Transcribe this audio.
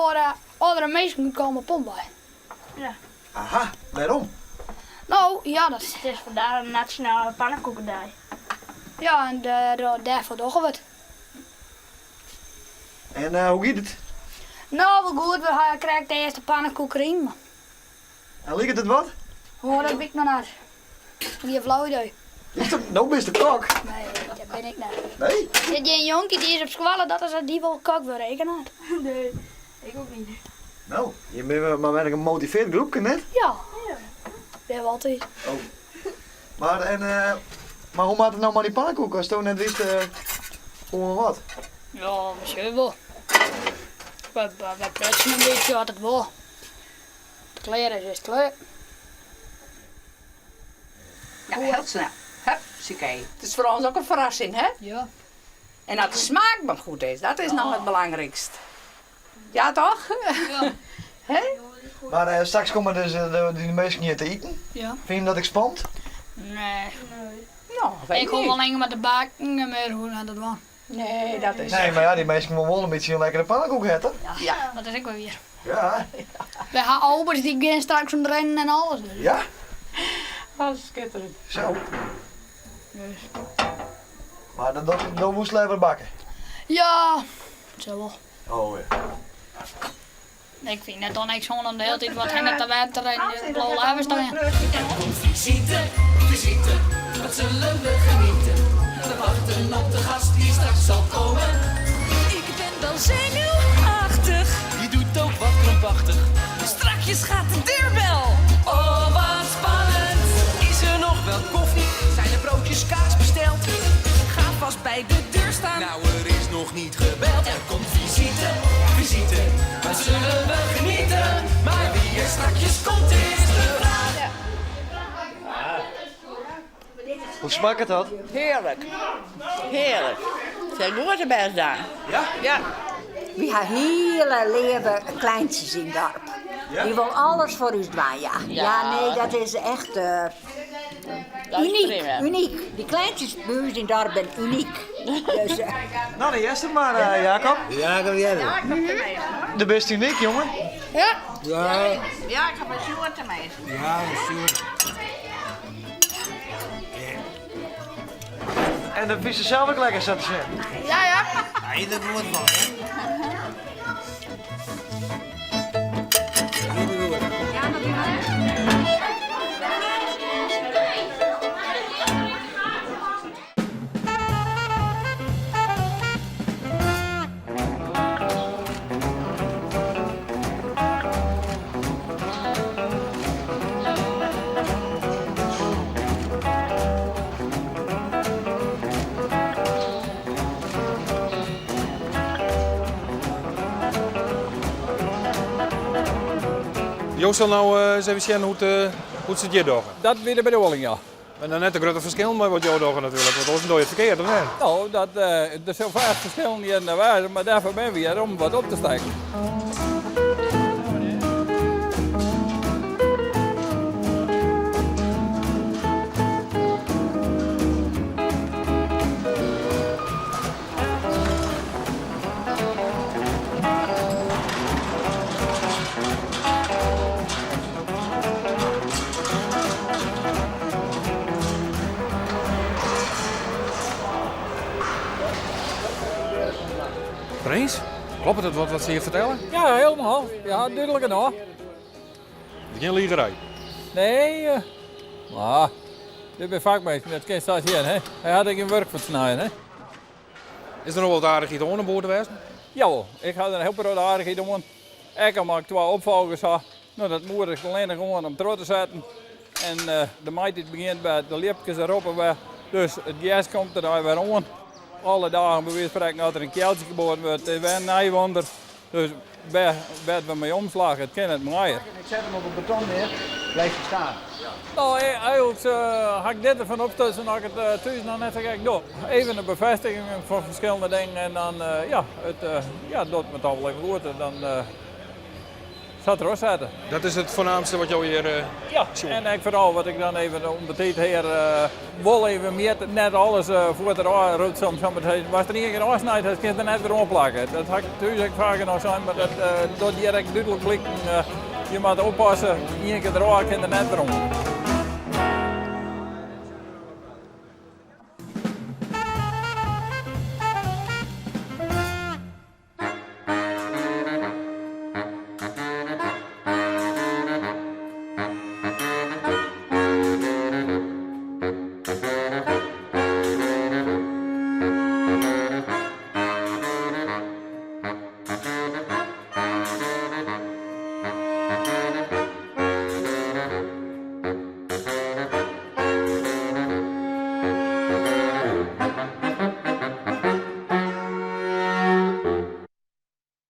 Foar de âldere minsken komme Pompwei. Ja. Aha, wêrom? No, ja, dat. It is vandaag de Nasjonale Pannekoekedei. Ja, en dêrfoar dogge we it. En hoe giet it? No, wol goed. We ha krekt de earste pannekoek deryn. En liket it wat? Oh, dat wit ik noch net. Gjin flau idee. No bist de kok? Nee, dat bin ik net. Nee? Sit hjir in jonkje, dy is op skoalle, dat is dy wol kok wurde, ik net. Nee, ik ook niet. No, je binne mar wer in gemotiveerd groepke, net? Ja, binne we altyd. Oh. Mar, en, mar hoe moat it no mei dy pannekoek, asto net witst hoe en wat? Ja, we sjogge wol. We prutsen in bytsje at it wol. As it klear is, is it klear. Ja, heel snel. Hupsakee. Het is voor ons ook een verrassing, hè? Ja. En dat de smaak maar goed is, dat is nog het belangrijkst. Ja, toch? Ja. Hè? Mar eh, straks komme dus eh, de, dy minsken hjir te iten. Ja. Fine jim dat ek spannend? Nee. No, weet Ik hoech niet. allinne mar te bakken en mear hoech net te dwaan. Nee, dat is. Nee, mar ja, dy minsken wolle wol in bytsje in lekkere pannekoek ha, toch? Ja. Dat is ek wol wier. Ja. We ha obers dy gean straks omrinnen en alles. Dus. Ja? Oh, skitterend. Zo. Dus. Mar dat, dat, do woest leaver bakke? Ja, sil wol. Oh ja. Ik fyn net dan niks oan om de hiele tiid wat hinne te wetter en de blauwe lavers te rinne. Er komt visite, visite, wat zullen we genieten? We wachten op de gast die straks zal komen. Ik ben wel zenuwachtig. Je doet ook wat krampachtig. Strakjes gaat de deurbel. Oh, wat spannend. Is er nog wel koffie? Zijn er broodjes kaas besteld? Ga vast bij de deur staan. Nou, er is nog niet gebeld. Er komt visite, visite. Wat zullen we genieten? Maar wie er strakjes komt is de vraag. Hoe smakket dat? Hearlik. Hearlik. Se ha goed har bêst dien. Ja? Ja. Wy ha hiele leave kleintsjes yn it doarp. Ja? Dy wol alles foar ús dwaan, ja. Ja, nee, dat is echt eh, Dat is unyk. prima. Unyk. Dy kleintsjes by ús yn it doarp binne unyk. Dus, eh, No, dan hearst it mar, eh, Jacob. Jacob Jerry. Do bist unyk, jonge. Ja. Ja. Ja, ik ha in soarte minsken. Ja, in soarte. En dat fynst sels ek lekker sa te sjen? Ja, ja. Ja, dat moet wol, hè? Hiel goed. Jo sille no ris even sjen hoe't hoe't se it hjir dogge. Dat wie de bedoeling, ja. Mar dan net te grutte ferskillen mei wat jo dogge natuerlik, want oars dogge je it ferkeard, of net? No, dat, der sil fêst ferskillen hjir en dêr wêze, mar dêrfoar binne we hjir om wat op te stekken. Prins, kloppet it wat wat se hjir fertelle? Ja, helemaal. Ja, dúdlik genôch. Gjin ligerij? Nee, uh, mar dit binne fakminsken, dat kinst sa sjen, hè. Hy hat ek gjin wurk foar it snijen, hè. Is der noch wol wat aardichheid oan om boer te wêzen? Jawol, ik ha der in hiel protte aardichheid oan. Ek al ik twa opfolgers ha. No, dat moediget allinnich oan om troch te setten. En de maitiid begjint by de ljipkes roppe wer. Dus it gers komt der wer oan. Alle dagen by wize fan sprekken as der in kealtsje geboren wurdt, is wer in nij wonder. Dus wêr't we mei omslagge, it kin net moaier. Ik zet hem op het beton neer, blijft hij staan. No, eigenlik ha ik dit derfan opstutsen as ik it thús noch net sa gek doch. Even in befêstiging fan ferskillende dingen en dan ja, it ja, docht my toch wol even goed. En dan. Sa trochsette. Dat is it foarnaamste wat jo hjir Ja, sjoen? en ek foaral wat ik dan even om de tiid hear, wol even mjitte, net alles fuort derôf rûtse om sa mar te sizzen. Ast der ien kear ôfsnijd hast, kinst der net wer oanplakke. Dat ha ik thús ek faker noch sein, mar dat docht hjir ek dúdlik bliken. Je moatte oppasse, ien kear derôf kin der net wer oan.